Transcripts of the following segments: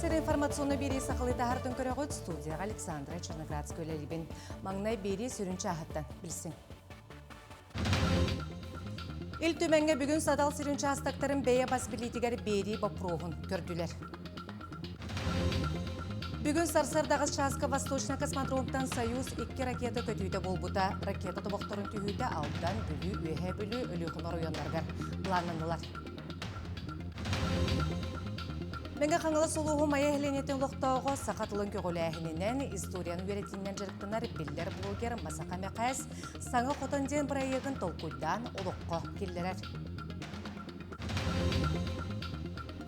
сир информационный биэрии сахалыы таһартын көрөҕүт студияҕа Александра Черноградская үлэлиибин. Маҥнай биэрии сүрүн чааһыттан билсиҥ. Ил Түмэҥҥэ бүгүн Садал сирин учаастактарын бэйэ бас билиитигэр биэрии боппуруоһун көрдүлэр. Бүгүн сарсыардаҕыс чааска Восточный космодромтан «Союз» икки ракета көтүүтэ буолбута. Ракета тобохторун түһүүтэ Алдан, Бүлүү, Үөһээ Бүлүү, Өлүөхүмэ оройуоннарыгар былааннаннылар. Мэҥэ Хаҥалас улууһун Майа нэһилиэнньэтин олохтооҕо саха тылын көҕүлээһининэн, историяны үөрэтиинэн дьарыктанар биллэр блогер Масаха Мэхээс Саҥа хотон диэн бырайыагын толкуйдаан олоххо киллэрэр.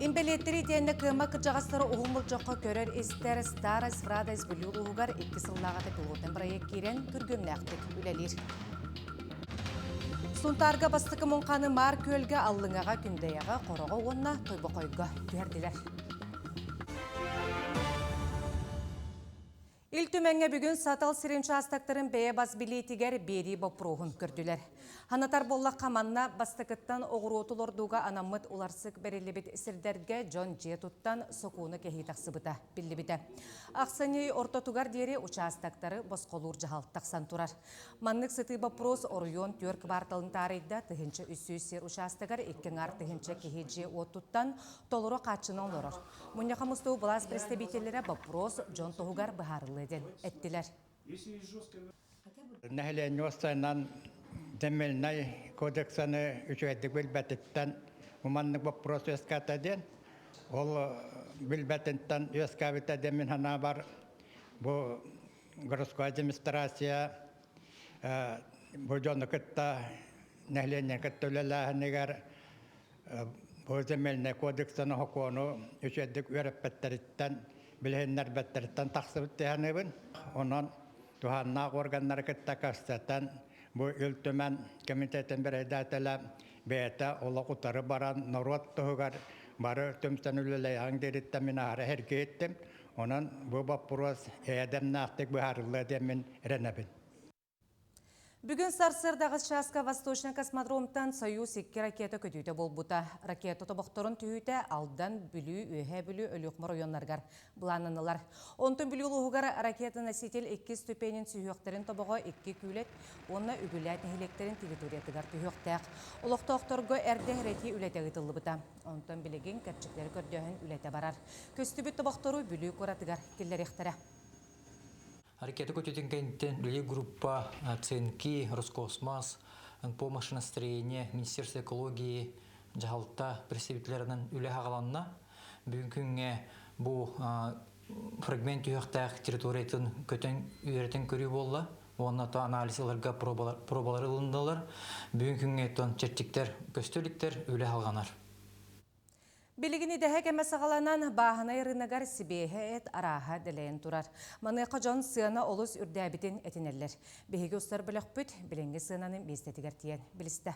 Инбэлиэттэри итиэннэ кыаммат кырдьаҕастары уһун болдьоххо көрөр-истэр Старость в радость Бүлүү улууһугар икки сыллааҕыта пилотнай бырайыак киирэн күргүөмнээхтик үлэлиир. Сунтаарга бастакы муҥханы Маар Күөлгэ, Аллыҥаҕа, Күндэйэҕэ, Хороҕо уонна Тойбохойго түһэрдилэр. Ил Түмэҥҥэ бүгүн Сатал сирин учаастактарын бэйэ бас билиитигэр биэрии боппуруоһун көрдүлэр. Санатар буоллахха, манна бастакыттан оҕуруоту олордууга анаммыт уларсык бэриллибит сирдэргэ дьон дьиэ туттан сокуону кэһии тахсыбыта биллибитэ. Ахсынньы ортотугар диэри учаастактары босхолуур дьаһал тахсан турар. Маннык сытыы боппуруос оройуон түөрт кыбаарталын таарыйда, 1300 сир учаастагар икки аҥаар тыһыынча киһи дьиэ-уот туттан, толору хааччынан олорор. Мунньахха мустуу былаас представителлэрэ боппуруос дьон туһугар быһаарыллыа диэн эттилэр. Нэһилиэнньэ уопсайынан земельнай кодексаны үчүгэйдик билбэтиттэн маннык боппуруос үөскээтэ диэн, ол билбэтиттэн үөскээбитэ диэн мин санаабар бу городская администрация бу дьону кытта нэһилиэнньэни кытта үлэлээһинигэр бу земельнай кодексаны сокуону үчүгэйдик үөрэппэттэриттэн билиһиннэрбэттэриттэн тахсыбыт дии саныыбын. Онон туһааннаах органнары кытта кэпсэтэн бу Ил Түмэн комитетын бэрэссэдээтэлэ бэйэтэ олох утары баран норуот туһугар бары түмсэн үлэлэйэҕиҥ диэриттэн мин аһара сэргиһиттим. Онон бу боппуруос эйэ-дэмнээхтик быһаарыллыа диэммин эрэнэбин. Бүгүн сарсыарда аҕыс чааска Восточный космодромтан «Союз» икки ракета көтүүтэ буолбута. Ракета тобохторун түһүүтэ Алдан, Бүлүү, Үөһээ Бүлүү, Өлүөхүмэ оройуоннарыгар былааннанылар. Онтон Бүлүү улууһугар ракета-носитель иккис ступенин сүһүөхтэрин тобоҕо икки Күүлэт уонна Үгүлээт нэһилиэктэрин территориятыгар түһүөхтээх. Олохтоохторго эрдэ эрэтии үлэтэ ыытыллыбыта. Онтон билигин кэрчиктэри көрдөөһүн үлэтэ барар. Көстүбүт тобохтору Бүлүү куоратыгар киллэриэхтэрэ. Ракета көтүтүн кэнниттэн үлэ группа ЦНКИ, Роскосмос, НПО машиностроение, Министерство экологии, дьаһалта представителлэринэн үлэ хаҕаланна. Бүгүн күҥҥэ бу фрагмент түһүөхтээх территориятын көтөн үөрэтэн көрүү буолла. Уонна то анализ ыларга пробалар ылыннылар. Бүгүн күҥҥэ тон чэрчиктэр көстө иликтэр, үлэ халҕанар. Билигин идэһэ кэмэ саҕаланан, бааһынай ырыынагар сибиэһэ эт арааһа дэлэйэн турар. Маныаха дьон сыана олус үрдээбитин этинэллэр. Биһиги устар бөлөхпүт билиҥҥи сыананы миэстэтигэр тиийэн билистэ.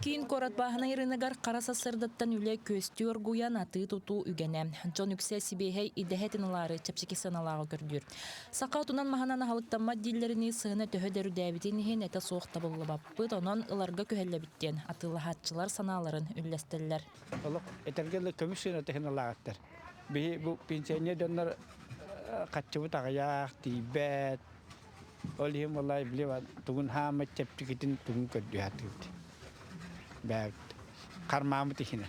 Киин куорат бааһынай ырыынагар хара сарсыардаттан үлэ күөстүү оргуйан атыы-тутуу үгэнэ. Дьон үксэ сибиэһэй идэһэ этин ылаары чэпчэки сыаналааҕы көрдүүр. Саха отунан маһынан аһылыктаммат дииллэринии сыана төһө да үрдээбитин иһин этэ суох табыллыбаппыт, онон ыларга күһэллэбит диэн атыылаһааччылар санааларын үллэстэллэр. Олох этэргэ дылы көмүс сыаната иһин ылаҕыттар. Биһи бу пенсионер дьоннор хаччыбыт аҕыйах, тиийбэт. Ол иһин буоллар били тугун хааммыт чэпчэкитин тугун көрдүһэ Бэт хармааммыт иһинэн.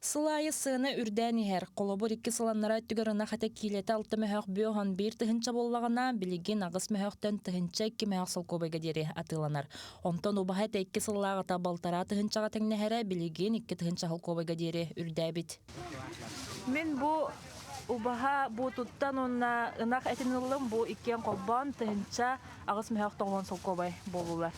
Сыл аайы сыана үрдээн иһэр. Холобур, икки сыл аннараа өттүгэр ынах этэ киилэтэ алта мөһөөх бүө он биир тыһыынча буоллаҕына, билигин аҕыс мөһөөхтөн тыһыынча икки мөһөөх солкуобайга диэри атыыланар. Онтон убаһа этэ икки сыллааҕыта балтараа тыһыынчаҕа тэҥнэһэрэ, билигин икки тыһыынча солкуобайга диэри үрдээбит. Мин бу убаһа буутуттан уонна ынах этин ыллым. Бу иккиэн холбоон тыһыынча аҕыс мөһөөх тоҕуон солкуобай буоллулар.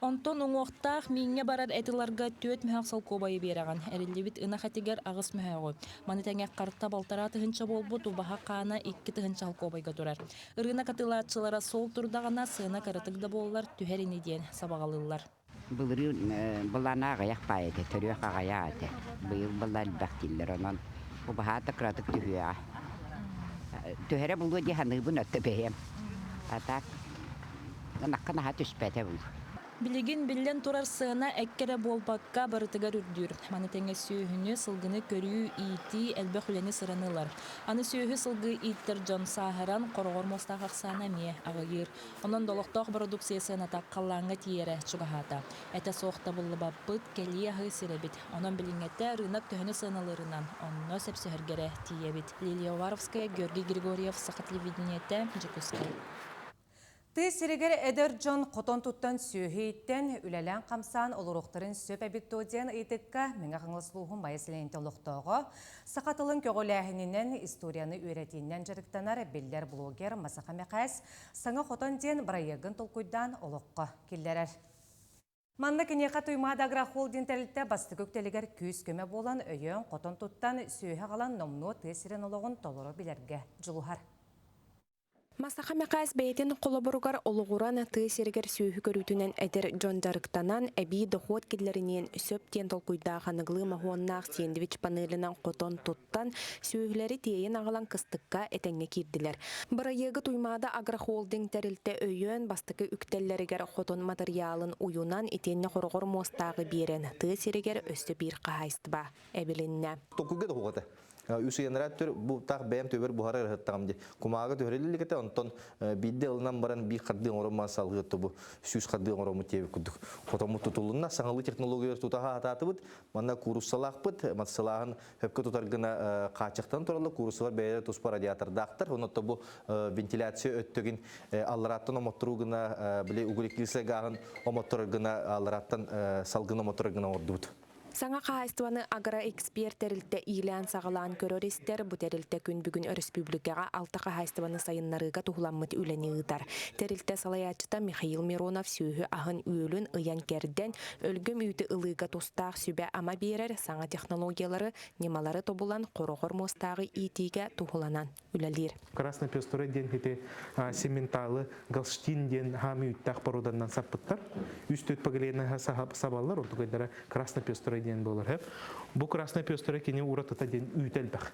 Онтон уҥуохтаах мииҥҥэ барар эт ыларга түөрт мөһөөх солкуобайы биэрэҕин. Эриллибит ынах этигэр аҕыс мөһөөҕү. Маны тэҥэ харта балтараа тыһыынча буолбут убаһа хаана икки тыһыынча солкуобайга турар. Ырыынак атыылааччылара суол турдаҕына сыана кыратык да буоллар түһэр ини диэн сабаҕалыыллар. Былырыын былаана аҕыйах баай этэ, төрүөх аҕыйах этэ. Быйыл была элбэх дииллэр, онон убаһаата кыратык түһүөҕэ. Түһэрэ булуо дии саныыбын, өттө бэйэм. А так ынахха наһаа түспэтэ бу. Билигин биллэн турар сыана эккэ эрэ буолбакка барытыгар үрдүүр. Маны тэҥэ сүөһүнү, сылгыны көрүү, иитии элбэх үлэни сыраны ылар. Аны сүөһү-сылгы ииттэр дьон сааһыран, хороҕор муостаах ахсаана эмиэ аҕыйыыр. Онон долохтоох бородууксуйа сыаната халлааҥҥа тиийэрэ чугаһаата. Этэ суох табыллыбаппыт, кэлии аһы сирэбит. Онон билиҥҥэтэ рынок төһөнү сыаналыырынан, онно сөпсөһөргө эрэ тиийэбит. Лилия Уваровская, Георгий Григорьев, Саха телевидениетэ, Дьокуускай. Тыа сиригэр эдэр дьон хотон туттан сүөһү ииттэн, үлэлээн-хамсаан олоруохтарын сөп эбит дуо диэн ыйытыкка Мэҥэ Хаҥалас улууһун Майа сэлиэнньэтэ олохтооҕо, саха тылын көҕүлээһининэн, историяны үөрэтиинэн дьарыктанар биллэр блогер Масаха Мэхээс «Саҥа хотон» диэн бырайыагын толкуйдаан олоххо киллэрэр. Манна киниэхэ Туймаада агрохолдинг тэрилтэ бастакы үктэлигэр күүс-көмө буолан, өйөөн, хотон туттан, сүөһү аҕалан номнуо тыа сирин олоҕун толору билэргэ дьулуһар. Масаха Мэхээс бэйэтин холобуругар олоҕуран тыа сиригэр сүөһү көрүүтүнэн эдэр дьон дьарыктанан, эбии дохуот киллэриниэн сөп диэн толкуйдаах аныгылыы моһуоннаах сэндвич панелынан хотон туттан, сүөһүлэри тиэйэн аҕалан кыстыкка этэҥҥэ киирдилэр. Бырайыагы Туймаада агрохолдинг тэрилтэ өйөөн, бастакы үктэллэригэр хотон матырыйаалын уйунан итиэннэ хороҕор муостааҕы биэрэн, тыа сиригэр өссө биир хаһаайыстыба эбилиннэ. Толкуйга да уһугата. Үс ыйанара түр бу таах бэйэм төбөр буһара ыһыттаҕым ди. Кумааҕы түһэриллигите онтон биирдэ ылынан баран биир хардыы оҥороммун салгыы тобу 100 хардыы оҥороммут диэбит курдук. Хотоммут тутулунна саҥалыы технологиялар тутаха атаатыбыт. Манна кууруссалаахпыт, матсылааһын хөпкө тутар гына хааччахтан тураллар. Кууруссалар бэйэлэрэ туспа радиатордаахтар. Онон тобу вентиляция өттөгүн алларааттан омотторуу гына били углекислый гааһын омотторор гына алларааттан салгын омотторор гына оҥордубут. Саҥа хаһаайыстыбаны агроэксперт тэрилтэ иилээн-саҕалаан көрөр-истэр. Бу тэрилтэ күн бүгүн өрөспүүбүлүкэҕэ алта хаһаайыстыбаны сайыннарыыга туһуламмыт үлэни ыытар. Тэрилтэ салайааччыта Михаил Миронов сүөһү аһын-үөлүн ыйан-кэрдэн, өлгөм үүтү ылыыга тустаах сүбэ-ама биэрэр саҥа технологиялары, ньымалары тобулан, хороҕор муостааҕы иитиигэ туһуланан үлэлиир. Красный пестрый диэн ити сементалы галштин диэн хаамыы үүттээх боруоданан саппыттар. Үс төрт поколение сабаллар, онтукайдара красный пестрый диэн буолар. Бу красный пестрый кини уратыта диэн үүт элбэх.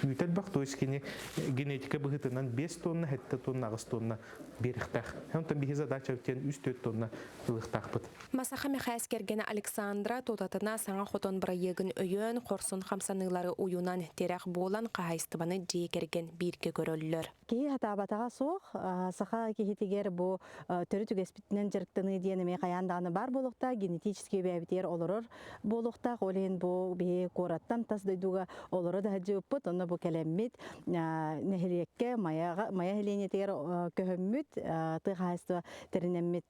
Үүт элбэх, то есть кини генетика быһыытынан 5 тонна, 7 тонна, 8 тонна биэриэхтээх. Онтон биһи задача диэн 3-4 тонна ылыахтаахпыт. Масаха Мэхээс кэргэнэ Александра тутатына саҥа хотон бырайыагын өйөөн, хорсун хамсаныылары уйунан, тирэх буолан хаһаайыстыбаны дьиэ кэргэн бииргэ көрөллөр. Киһи сатаабатаҕа суох, саха киһитигэр бу төрүт үгэспитинэн дьарыктаныы диэн эмиэ хайаан даҕаны баар буолуохтаах, генетически бэйэбитигэр олорор буолуохтаах. Ол иһин бу биһи куораттан тас дойдуга олоро да сылдьыбыппыт, онно бу кэлэммит нэһилиэккэ Майаҕа Майа нэһилиэнньэтигэр көһөммүт тыа хаһаайыстыба тэринэммит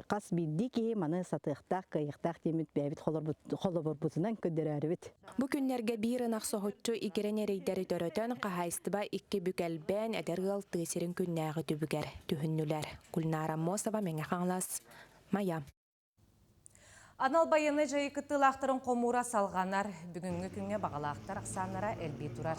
хас биирдии киһи маны сатыахтаах, кыайыахтаах диэммит бэйэбит холобурбутунан көрдөрөөрүбүт. Бу күннэргэ биир ынах соһуччу игирэн эрэйдэри төрөтөн, хаһаайыстыба икки бүк элбээн, эдэр ыал тыа сирин күннээҕи түбүгэр түһүннүлэр. Гульнара Аммосова, Мэҥэ Хаҥалас, Майа. Анал байыаннай дьайыы кыттыылаахтарын хомуура салҕанар. Бүгүҥҥү күҥҥэ баҕалаахтар ахсааннара элбии турар.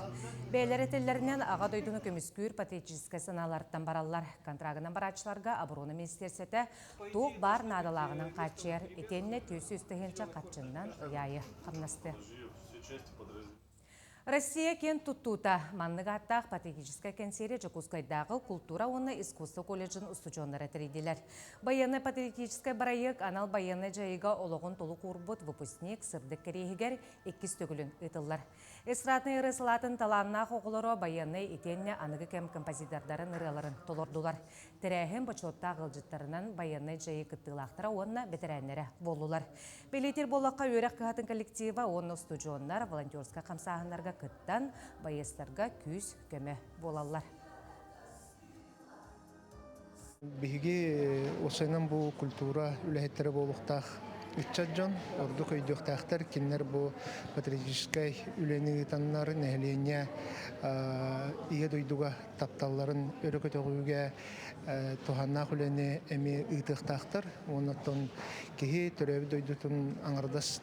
Бэйэлэрэ этэллэринэн, Аҕа дойдуну көмүскүүр патриотическай санааларыттан бараллар. Контрагынан барааччыларга оборона министиэрсэтэ туох баар наадалааҕынан хааччыйар. Итиэннэ 400 тыһыынча харчыннан ый аайы хамнастыа. Россия киэн туттуута маннык ааттаах патриотическай кэнсиэри Дьокуускайдааҕы култуура уонна искусство колледжын устудьуоннара тэрийдилэр. Байыаннай-патриотическай бырайыак анал байыаннай дьайыыга олоҕун толук уурбут выпускник сырдык кэриэһигэр иккис төгүлүн ыытыллар. Эстраднай ырыа салаатын талааннаах оҕолоро байыаннай итиэннэ аныгы кэм композитордарын ырыаларын толордулар. Тэрээһин бочуоттаах ыалдьыттарынан байыаннай дьайыы кыттыылаахтара уонна бэтэрээннэрэ буоллулар. Бэлиэтиир буоллахха, үөрэх кыһатын коллектива уонна устудьуоннар волонтерскай хамсааһыннарга кыттан, байыастарга күүс-көмө буолаллар. Биһиги уопсайынан бу культура үлэһиттэрэ буолуохтаах ыччат дьон ордук өйдүөхтээхтэр. Кинилэр бу патриотическай үлэни ыытаннар нэһилиэнньэ Ийэ дойдуга тапталларын өрө көтөҕүүгэ туһааннаах үлэни эмиэ ыытыахтаахтар. Уонна оттон киһи төрөөбүт дойдутун аҥардас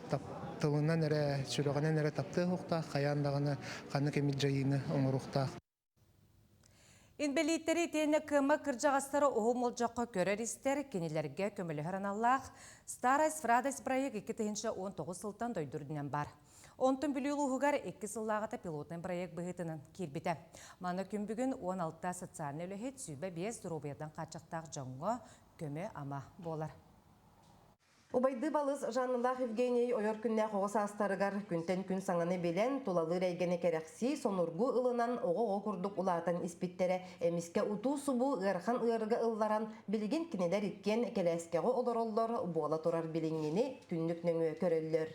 тылынан эрэ, сүрэҕинэн эрэ таптыа суохтаах, хайаан даҕаны ханнык эмит дьайыыны оҥоруохтаах. Инбэлииттэри итиэннэ кыаммат кырдьаҕастары уһун болдьоххо көрөр-истэр, кинилэргэ көмөлөһөр аналлаах «Старость в радость» проект 2019 сылтан дойду үрдүнэн баар. Онтон Бүлүү улууһугар икки сыллааҕыта пилотнай проект быһыытынан киирбитэ. Манна күн бүгүн 16 социальнай үлэһит 25 доруобуйатынан хааччахтаах дьоҥҥо көмө-ама буолар. Убайдыы балыс Жанналаах Евгений ойор күннээх оҕо саастарыгар күнтэн күн саҥаны билэн, тулалыыр эйгэни кэрэхсии, сонургуу ылынан оҕо-оҕо курдук улаатан испиттэрэ. Эмискэ утуу-субуу ыарахан ыарыыга ылларан, билигин кинилэр иккиэн кэлээскэҕэ олороллор, буола турар билиҥҥини түннүк нөҥүө көрөллөр.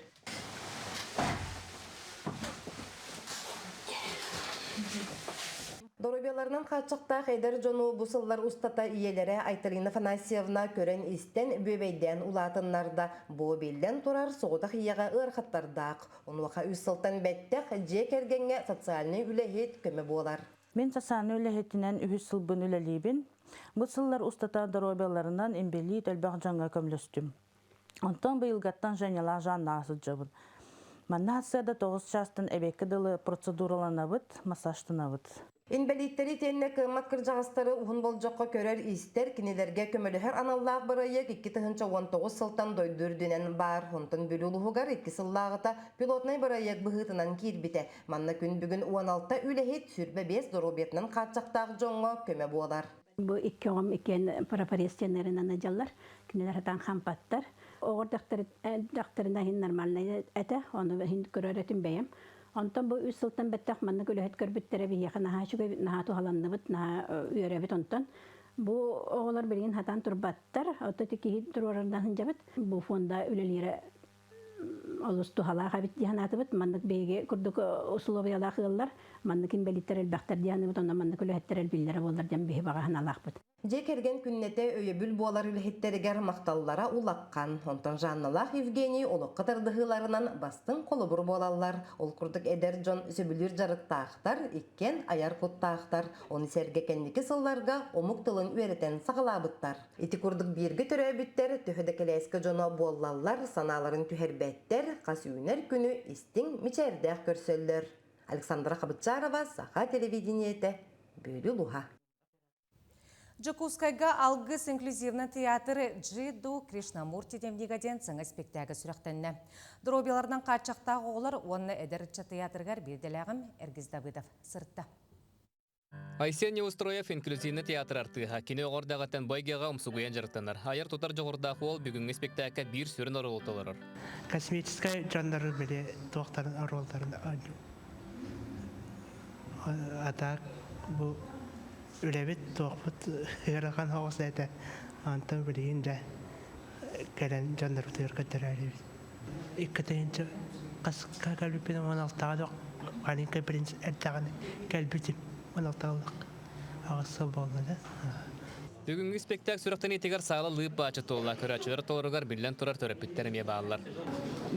Доруобуйаларынан хааччахтаах эдэр дьону бу сыллар устата ийэлэрэ Айталина Афанасьевна көрөн-истэн, бүөбэйдээн улаатыннарда. Бу биллэн турар, соҕотох ийэҕэ ыарахаттардаах. Онуоха үс сылтан бэттэх дьиэ кэргэҥҥэ социальнай үлэһит көмө буолар. Мин социальнай үлэһитинэн үһүс сылбын үлэлиибин. Бу сыллар устата доруобуйаларынан инбэлиит элбэх дьоҥҥо көмөлөстүм. Онтон быйылгаттан Женялаах Жаннаҕа сылдьабын. Манна сарсыарда 9 чаастан эбиэккэ дылы процедураланабыт, массажтанабыт. Инбэлииттэри итиэннэ кыаммат кырдьаҕастары уһун болдьоххо көрөр-истэр, кинилэргэ көмөлөһөр аналлаах бырайыак 2019 сылтан дойду үрдүнэн баар. Онтон Бүлүү улууһугар икки сыллааҕыта пилотнай бырайыак быһыытынан киирбитэ. Манна күн бүгүн 16 үлэһит 25 доруобуйатынан хааччахтаах дьоҥҥо көмө буолар. Бу икки оҕом иккиэн парапарезтиэннэринэн ыдьаллар. Кинилэр сатаан хампаттар. Оҕор дьахтарына иһин нормальнай этэ, ону иһин көрөр этим бэйэм. Онтон бу үс сылтан бэттэх маннык үлэһит көрбүттэрэ биһиэхэ наһаа үчүгэй, наһаа туһаланныбыт, наһаа үөрэбит онтон. Бу оҕолор билигин сатаан турбаттар, оттон ити киһи туруорарынан сылдьабыт. Бу фонда үлэлиирэ олус туһалаах эбит дии санаатыбыт. Маннык биһиги курдук усулуобуйалаах ыаллар, маннык инбэлииттэр элбэхтэр дии саныыбыт, онно маннык үлэһиттэр элбииллэрэ буоллар диэн биһи баҕа санаалаахпыт. Дьиэ кэргэн күннэтэ өйөбүл буолар үлэһиттэригэр махталлара улахан. Онтон Жанналаах Евгений олоххо тардыһыыларынан бастыҥ холобур буолаллар. Ол курдук эдэр дьон сөбүлүүр дьарыктаахтар, иккиэн айар куттаахтар. Ону сэргэ кэнники сылларга омук тылын үөрэтэн саҕалаабыттар. Ити курдук бииргэ төрөөбүттэр төһө да кэлээскэ дьоно буоллаллар, санааларын түһэрбэттэр, хас үүнэр күнү истиҥ мичээрдээх көрсөллөр. Александра Хабытчарова, Саха телевидениетэ, Бүлүү улууһа. Дьокуускайга Алгыс инклюзивный театр Джиду Кришнамурти дневнига диэн саҥа спектакль сүрэхтэннэ. Доруобуйаларынан хааччахтаах оҕолор уонна эдэр ыччат театрыгар биирдэлээҕим Эргиз Давыдов сырытта. Айсен Неустроев инклюзивный театр артыыһа. Кини оҕо эрдэҕиттэн бу эйгэҕэ умсугуйан дьарыктанар. Айар-тутар дьоҕурдаах уол бүгүҥҥү спектаакка биир сүрүн оруолу толорор. Космическай дьоннору били туохтарын оруолларын а так бу үлэбит туохпут ыарахан соҕус этэ. Онтон билигин дьэ кэлэн дьоннорбутугар көрдөрөөрүбүт. Икки хас кэлбиппин 16-ҕа маленький принц эрдэҕинэ кэлбитим. 16-ҕа аҕыс сыл буолла да. Бүгүҥҥү спектакль сүрэхтэниитигэр саала лыып баачы туолла. Көрөөччүлэр толоругар биллэн турар төрөппүттэр эмиэ бааллар.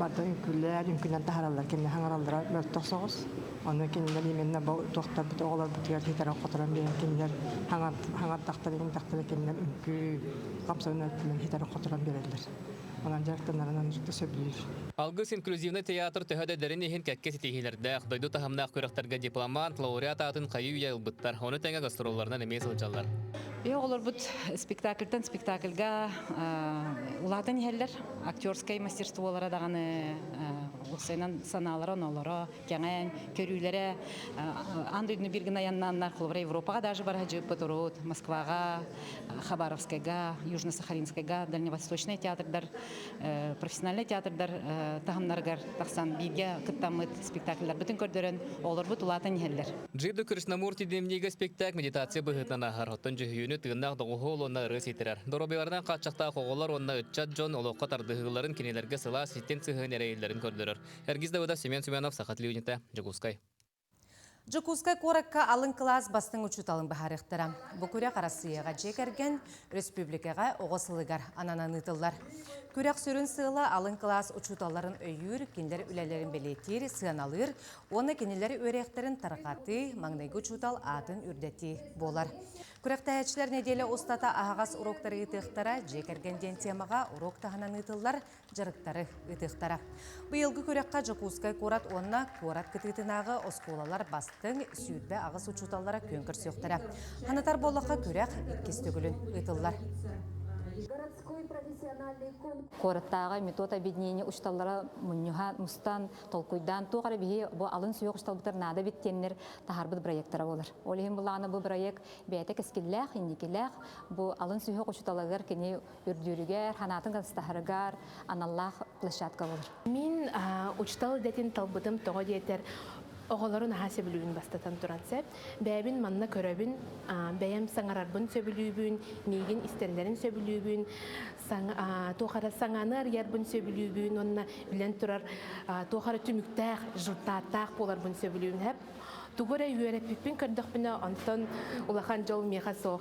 Барда үҥкүүлэр, үҥкүүнэн таһаараллар, кинилэр хаҥараллара мөлтөх соҕус. Ону кинилэр именно бу туохтарбыт оҕолорбутугар хитэрэн-хоторон биэрэн кинилэр хаҥардахтара, иҥдэхтэрэ кинилэр үҥкүү хамсаныы өттүнэн хитэрэн-хоторон биэрэллэр. Онон дьарыктанарынан да сөбүлүүр. Алгыс инклюзивнай театр төһө да эдэрин иһин кэккэ ситиһиилэрдээх, дойду таһымнаах күрэхтэргэ дипломант, лауреат аатын хайыы-үйэ ылбыттар. Ону тэҥэ гастролларынан эмиэ сылдьаллар. Биһи оҕолорбут спектакльтан спектакльга улаатан иһэллэр. Актерскай мастерстволара даҕаны уопсайынан санаалара, онолоро кэҥээн, көрүүлэрэ аан дойдуну биир гына айаннааннар, холобура Европаҕа даже бара сылдьыбыппыт урут, Москваҕа, Хабаровскайга, Южно-Сахалинскайга, Дальневосточнай театрдар, профессиональнай театрдар таһымнарыгар тахсан бииргэ кыттаммыт спектакльларбытын көрдөрөн, оҕолорбут улаатан иһэллэр. Джиду Кришнамурти дневнигэ спектакль медитация быһыытынан ааһар, оттон дьүһүйүүнү тыыннаах доҕуһуол уонна ырыа ситэрэр. Доруобуйаларынан хааччахтаах оҕолор уонна ыччат дьон олоххо тардыһыыларын кинилэргэ сылаас ситим сыһыан эрэйиллэрин көрдөрөр. Эргиз Давыдов, Семен Семенов, Саха телевидениета, Дьокуускай. Дьокуускай куоракка алын кылаас бастыҥ учууталын быһаарыахтара. Бу күрэх Арассыыйаҕа дьиэ кэргэн, республикаҕа оҕо сылыгар ананан ыытыллар. Күрэх сүрүн сыала алын кылаас учууталларын өйүүр, кинилэр үлэлэрин бэлиэтиир, сыаналыыр уонна кинилэр үөрэхтэрин тарҕатыы, маҥнайгы учуутал аатын үрдэтии буолар. Күрэхтэһээччилэр нэдиэлэ устата аһаҕас уруоктары ыытыахтара, дьиэ кэргэн диэн темаҕа уруок таһынан ыытыллар дьарыктары ыытыахтара. Быйылгы күрэххэ Дьокуускай куорат уонна куорат кытыытынааҕы оскуолалар бастыҥ Куораттааҕы метод объединения учууталлара мунньуһан, мустан, толкуйдаан туох эрэ биһи бу алын сүһүөх учууталбытыгар наада эбит диэннэр таһаарбыт проектара буолар. Ол иһин былаана бу проект бэйэтэ кэскиллээх, инникилээх, бу алын сүһүөх учууталыгар кини үрдүүрүгэр, санаатын кынстаһарыгар аналлаах площадка буолар. Мин учуутал идэтин талбытым тоҕо диэтэр оҕолору наһаа сөбүлүүбүн бастатан туран сөп. Бэйэбин манна көрөбүн, бэйэм саҥарарбын сөбүлүүбүн, миигин истэллэрин сөбүлүүбүн, туох эрэ саҥаны арыйарбын сөбүлүүбүн уонна билэн турар туох эрэ түмүктээх, результаттаах буоларбын сөбүлүүбүн. Тугу эрэ үөрэппиппин көрдөхпүнэ, онтон улахан дьол миэхэ суох.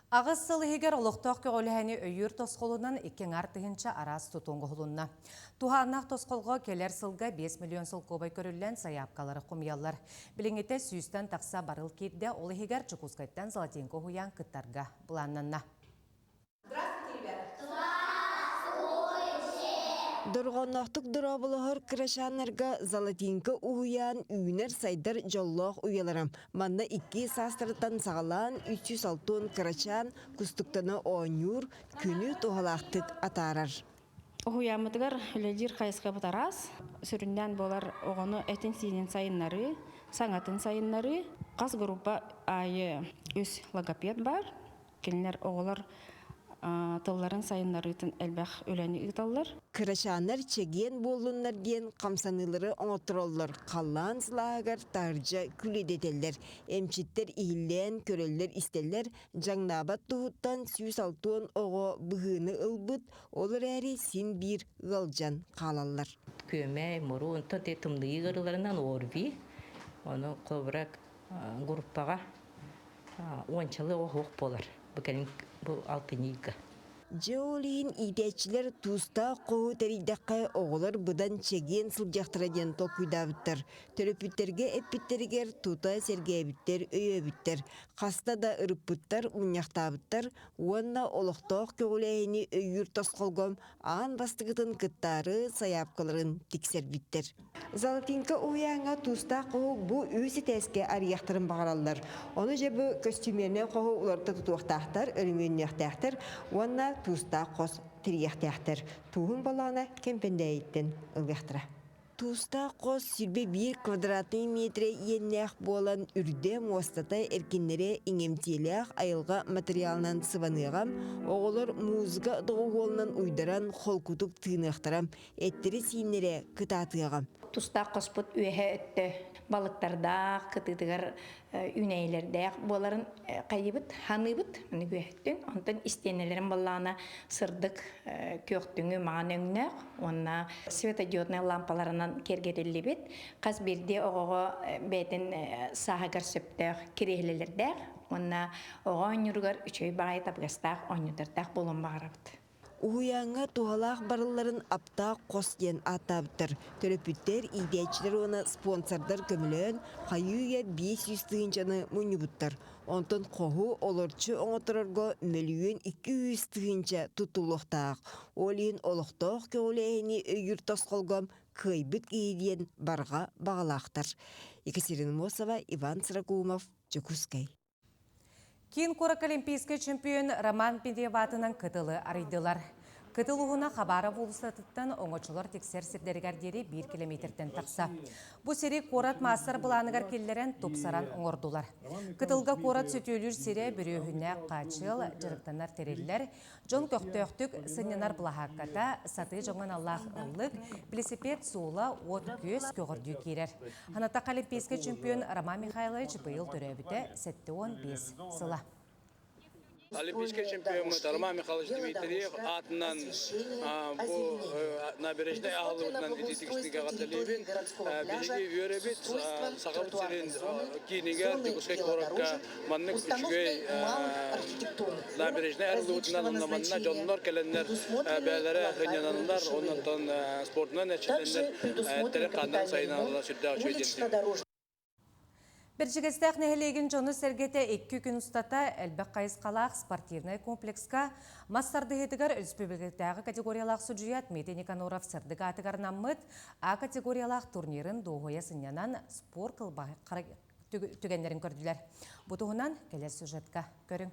Аҕыс сыл иһигэр олохтоох көҕүлэһэни өйүүр тосхолунан икки аҥаар тыһыынча араас тутуу оҥоһулунна. Туһааннаах тосхолго кэлэр сылга 5 миллион солкуобай көрүллэн сайаапкалары хомуйаллар. Билиҥҥитэ сүүстэн тахса барыл киирдэ, ол иһигэр Дьокуускайтан Золотинка уһуйаан кыттарга былааннанна. Дорҕоонноохтук дорооболоһор кырачааннарга Золотинка уһуйаан үүнэр-сайдар дьоллоох уйалара. Манна икки саастарыттан саҕалаан 360 кырачаан кустуктана оонньуур, күнү туһалаахтык атаарар. Уһуйааммытыгар үлэлиир хайысхабыт араас. Сүрүннээн буолар оҕону этин-сиинин сайыннарыы, саҥатын сайыннарыы. Хас группа аайы үс логопед баар. Кинилэр оҕолор тылларын сайыннарыытын элбэх үлэни ыыталлар. Кырачааннар чэгиэн буоллуннар диэн хамсаныылары оҥоттороллор, халлаан сылааһыгар таһырдьа күлүдэтэллэр. Эмчиттэр иһиллээн көрөллөр-истэллэр, дьаҥнаабат туһуттан 160 оҕо быһыыны ылбыт, ол эрээри син биир ыалдьан хаалаллар. Күөмэй, мурун, онтон тымныйыы ыарыыларынан ОРВИ, ону холобура группаҕа уончалыы оһох буолар бу кэлин бу алтынньыга. Дьэ ол иһин иитээччилэр туустаах хоһу тэрийдэххэ оҕолор быдан чэгиэн сылдьыахтара диэн толкуйдаабыттар. Төрөппүттэргэ эппиттэригэр тута сэргээбиттэр, өйөөбүттэр. Хаста да ырыппыттар, мунньахтаабыттар уонна олохтоох көҕүлээһини өйүүр тосхолго аан бастакытын кыттаары сайаапкаларын тиксэрбиттэр. Золотинка уһуйааҥҥа туустаах хоһу бу үс этээскэ арыйыахтарын баҕараллар. Ону дьэ бу көстүүмүөннэй хоһу уларыта тутуохтаахтар, өрөмүөннүөхтээхтэр уонна туустаах хос тирийиэхтээхтэр. Тууһун балаана Кэмпэндээйиттэн ылыахтара. Туустаах хос 21 квадратный метрэ иэннээх буолан, үрдэ, муостата, эркиннэрэ иҥэмтиэлээх айылҕа материалынан сыбаныаҕа, оҕолор музыка доҕуһуолунан уйдаран холкутук тыыныахтара, эттэри-сииннэрэ кытаатыаҕа. Тустаах хоспут үөһэ өттө балыктардаах, кытыытыгар үүнээйилэрдээх буоларын хайыыбыт, ханыыбыт аны үөһэттэн. Онтон истиэнэлэрин баллаана сырдык күөхтүҥү маҥан өҥнөөх уонна светодиоднай лампаларынан киэргэтиллибит. Хас биирдии оҕоҕо бэйэтин сааһыгар сөптөөх кириэһилэлэрдээх уонна оҕо оонньууругар үчүгэй баҕайы табыгастаах оонньуурдардаах буолуон баҕарабыт. Уһуйааҥҥа туһалаах барылларын аптаах хос диэн ааттаабыттар. Төрөппүттэр, иитээччилэр уонна спонсордар көмөлөөн, хайыы-үйэ 500 тыһыынчаны мунньубуттар. Онтон хоһу олорчу оҥотторорго мөлүйүөн 200 тыһыынча туттуллуохтаах. Ол иһин олохтоох көҕүлээһини өйүүр тосхолго кыайбыт киһи диэн барҕа баҕалаахтар. Екатерина Мосова, Иван Сракумов, Дьокуускай. Киин куоракка олимпийскай чемпион Роман Педьев аатынан кытылы арыйдылар. Кытыл уһуна Хабаров уулуссатыттан оҥочолор тиксэр сирдэригэр диэри биир километртэн тахса. Бу сири куорат маастар-былааныгар киллэрэн тупсаран оҥордулар. Кытылга куорат сөтүөлүүр сирэ бүрүөһүнэ хаачыал, дьарыктанар тэриллэр, Дьон көхтөөхтүк сынньанар былаһаакката, сатыы дьоҥҥо аналлаах ыллык, велосипед суола, уот-күөс көҕөрдүү киирэр. Ханатах олимпийскай чемпион Роман Михайлович быйыл төрөөбүтэ 75 сыла. Олимпийскай чемпиоммут Роман Михайлович Дмитриев аатынан бу набережнай аһыллыбытынан ититик эҕэрдэлиибин. Биһиги үөрэбит Сахабыт сирин киинигэр Дьокуускай куоракка Маннык үчүгэй набережнай арыллыбытынан онно манна дьоннор кэлэннэр бэйэлэрэ сынньананнар, оннонтон спордунан эрчиллэннэр эттэрин-хааннарын сайыналлар сүрдээх үчүгэй диэн Бэрдьигэстээх нэһилиэгин дьоно-сэргэтэ икки күн устата элбэх хайысхалаах спортивнай комплекска мас тардыһыытыгар өрөспүүбүлүкэтээҕи категориялаах судьуйа Дмитрий Никаноров сырдык аатыгар анаммыт А категориялаах турнирын дуоһуйа сынньанан спорт түгэннэрин көрдүлэр. Бу туһунан кэлэр сюжетка көрүҥ.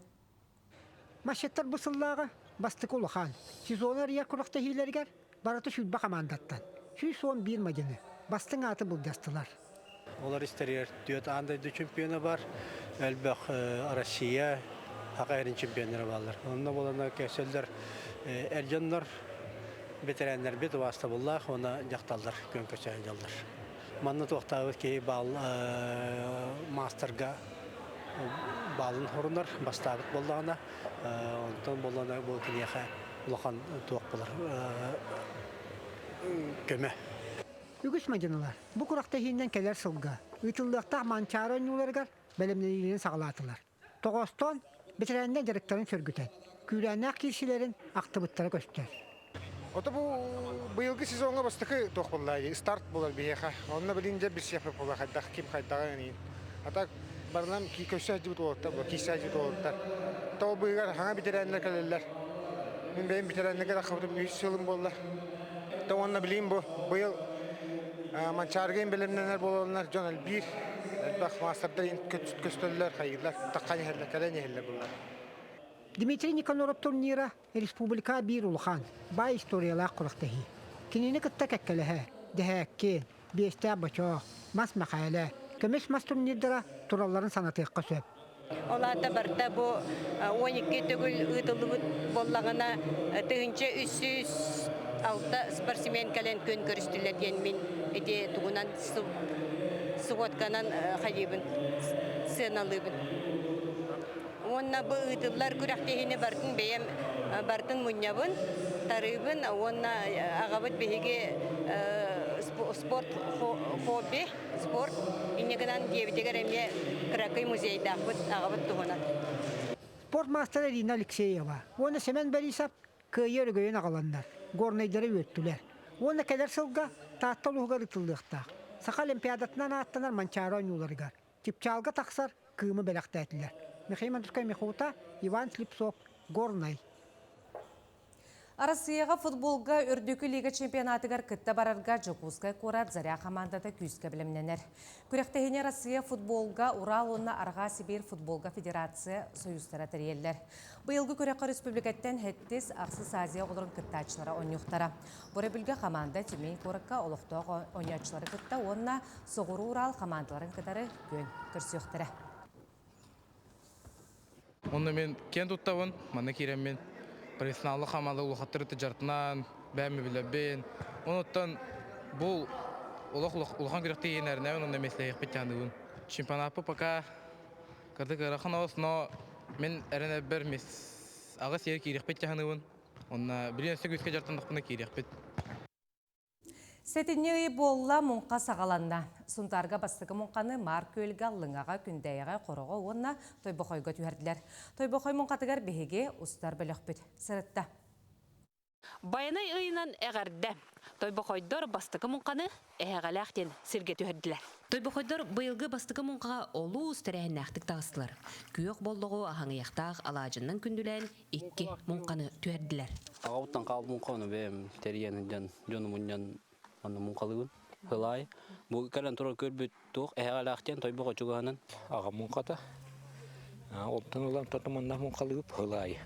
Масчыттар бу сыллааҕы бастакы улахан сезону арыйар күрэхтэһиилэригэр барыта 20 хамаандаттан 111 мадьыны бастыҥ ааты былдьастылар. Олар истэригэр түөрт аан дойду чемпиона бар, элбэх Россия, Саха эрин чемпионнара бааллар. Онно буолана кэсэллэр эр дьоннор, бэтэрээннэрбит убаастабыллаах уонна дьахталлар күөн көрсө сылдьаллар. Манна туохтаабыт киһи баал маастарга баалын хорунар, бастаабыт буоллаҕына, онтон буоллаҕына бу киниэхэ улахан туох буолар көмө. Үгүс мадьынылар бу күрэхтэһиинэн кэлэр сылга ыытыллыахтаах Манчаары оонньууларыгар бэлэмнэниилэрин саҕалаатылар. Тоҕоостоон, бэтэрээннэр дьарыктарын сөргүтэн, күүрээннээх киирсиилэрин ахтыбыттара көстөр. Ото бу быйылгы сезоҥҥа бастакы туох буолла старт буолар биһиэхэ. Онно билин дьэ билсиэхпит буолла хайдах ким хайдаҕын иһин. А так барынан көсө сылдьыбыт уолаттар буолар, киирсэ сылдьыбыт уолаттар. То быыгар хаҥа бэтэрээннэр кэлэллэр. Мин бэйэм бэтэрээннэргэ таххыбытым үһүс сылым буолла. То уонна билигин бу быйыл Манчаарыгын бэлэмнэнэр буолаллар дьон элбиир. Элбэх маастардар көстөллөр, хайыылар, таххан иһэллэр, кэлэн иһэллэр буллар. Дмитрий Никаноров турнира республика биир улахан, баай историялаах күрэхтэһии. Кинини кытта кэккэлэһэ, Дэһээккин, Биэстээх Бочоох, Мас Мэхээлэ, Көмүс мас турнирдара туралларын санатыахха сөп. Ол аата барыта бу 12 төгүл ыытыллыбыт буоллаҕына, 1306 спортсмен кэлэн күөн көрүстүлэр диэн мин ити тугунан субуотканан хайыыбын, сыаналыыбын. Уонна бу ыытыллар күрэхтэһиини барытын бэйэм барытын мунньабын, тарыыбын уонна аҕабыт биһиги спорт хобби спорт инньэ гынан дьиэбитигэр эмиэ кыракый музейдаахпыт аҕабыт туһунан. Спорт маастара Ирина Алексеева уонна Семен Борисов кыайыы өрөгөйүн аҕаланнар, горнайдары үөртүлэр. Уонна кэлэр сылга Таатта улууһугар ыытыллыахтаах Саха Олимпиадатынан ааттанар Манчаары оонньууларыгар чыпчаалга тахсар кыымы бэлэхтээтилэр. Михаил Мандурскай Михута, Иван Слепцов, Горнай. Арассыыйаҕа футболга Үрдүкү лига чемпионатыгар кытта барарга Дьокуускай куорат Заря хамаандата күүскэ бэлэмнэнэр. Күрэхтэһиини Арассыыйа футболга Урал уонна Арҕаа Сибиир футболга федерация союзтара тэрийэллэр. Быйылгы күрэххэ республикаттан сэттис, ахсыс Азия оҕолорун кыттааччылара оонньуохтара. Бу өрөбүлгэ хамаанда Тюмень куоракка олохтоох оонньооччулары кытта уонна Соҕуруу Урал хамаандаларын кытары күөн көрсүөхтэрэ. Онно мен киэн туттабын, манна киирэммин профессионаллык хамаанда улахаттары тыдьартынан, бэйэм билэбин. Онуттан бу олох улахан күрэхтэһииннэринэн онно меслэһиэхпит тяныыбын. Чемпионаппы пока кырдык ыарахан оҕус, но мен эрэнэрбэр мис аҕыс сиэр киириэхпит тяныыбын. Онно билин өссө күүскэ дьартандахпына киириэхпит. Сэтинньи ый буолла, муҥха саҕаланна. Сунтаарга бастакы муҥханы Маар Күөлгэ, Аллыҥаҕа, Күндэйэҕэ, Хороҕо уонна Тойбохойго түһэрдилэр. Тойбохой муҥхатыгар биһиги устар бөлөхпүт сырытта. Байанай ыйынан эҕэрдэ! Тойбохойдор бастакы муҥханы Эһэҕэлээх диэн сиргэ түһэрдилэр. Тойбохойдор быйылгы бастакы муҥхаҕа олус тэрээһиннээхтик таҕыстылар. Күөх боллоҕу аһаҥыйахтаах алаадьыннан күндүлээн икки муҥханы түһэрдилэр. Аҕабыттан хаалбыт муҥханы бэйэм тэрийэн сылдьан дьону мунньан онно муҥхалыыбын. Ылаай. Бу кэлэн турар көрбүт туох эһэҕэлээх диэн тойбох чугаһынан. Аҕам муҥхата. Оттон ылан тото манна муҥхалыып ылаай.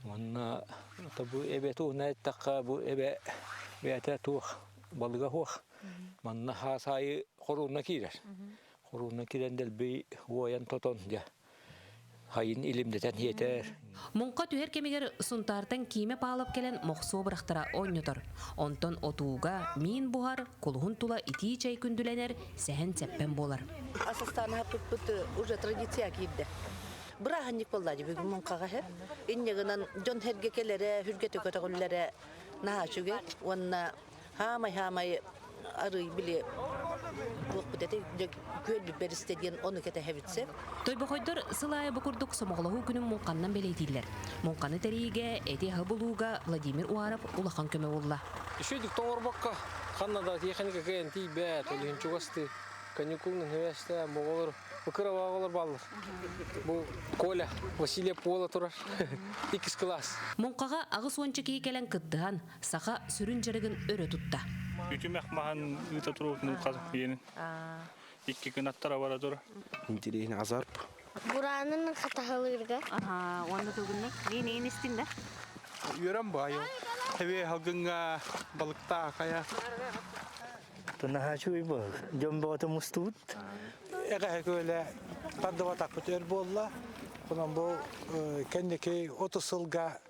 Уонна бу эбэ туһунан эттэххэ бу эбэ бэйэтэ туох балыга суох. Манна хаас аайы хоруунна киирэр. Хоруунна киирэн дэлби уойан тотон дьэ Хайын илимдэтэн иэтэр. Муҥха түһэр кэмигэр Сунтаартан Киимэ Павлов кэлэн мохсуо бырахтара оонньотор. Онтон отууга миин буһар, кулуһун тула итии чэй күндүлэнэр, сэһэн-сэппэн буолар. Асастаан аһаппыппыт уже традиция киирдэ. Бырааһынньык буолла дии бүгүн муҥхаҕа иһэр. Инньэ гынан дьон сэргэ кэлэрэ, сүргэтэ көтөҕүллэрэ наһаа үчүгэй. Уонна хаамай-хаамай арый били туохпут этэй күөлбүт бэристэ диэн ону кэтэһэбит сөп. Тойбохойдор сыл аайы бу курдук сомоҕолоһуу күнүн муҥханнан бэлиэтииллэр. Муҥханы тэрийиигэ, эти-аһы булууга Владимир Уаров улахан көмө булла. Үчүгдүк тоҥорбокко, ханна да тиэхиньикэ кыайан тиийбэт, ол иһин чугастыы каникулун хевэстээн оҕолор кыра оҕолор бааллар. Бу Коля Васильев уола турар, иккис кылаас. Муҥхаҕа 80 киһи кэлэн кыттыһан, саха сүрүн дьарыгын өрө тутта. Үтүмэх маһын ыыта туруутун хас биэнин. Икки кынаттара бара тура. Интириэһин азарп. Бураанын хатаһылыырга. Аха, уонна тугунный? Мин истиннэ. Үөрэн баайыл. Хэве халгынга балыкта кая. Наһаа бу. Дьон бөҕөтө мустубут. Эҕэһэ көлө тардыбатахпыт өр буолла. Онон бу кэнники 30 сылга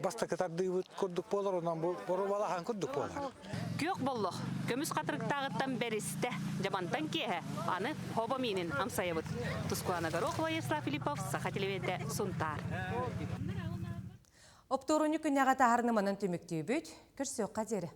бастакы тардыыбыт курдук буолар, онон бу боруобалаһан курдук буолар. Күөх боллох көмүс хатырыктааҕыттан бэристэ. Дьабантан киэһэ аны хобо миинин амсайабыт. Тускулана Горохова, Ярослав Филиппов, Саха телевидениетэ, Сунтаар. Оптуорунньук күннэҕэ таһарны манан түмүктүүбүт. Көрсүөххэ диэри.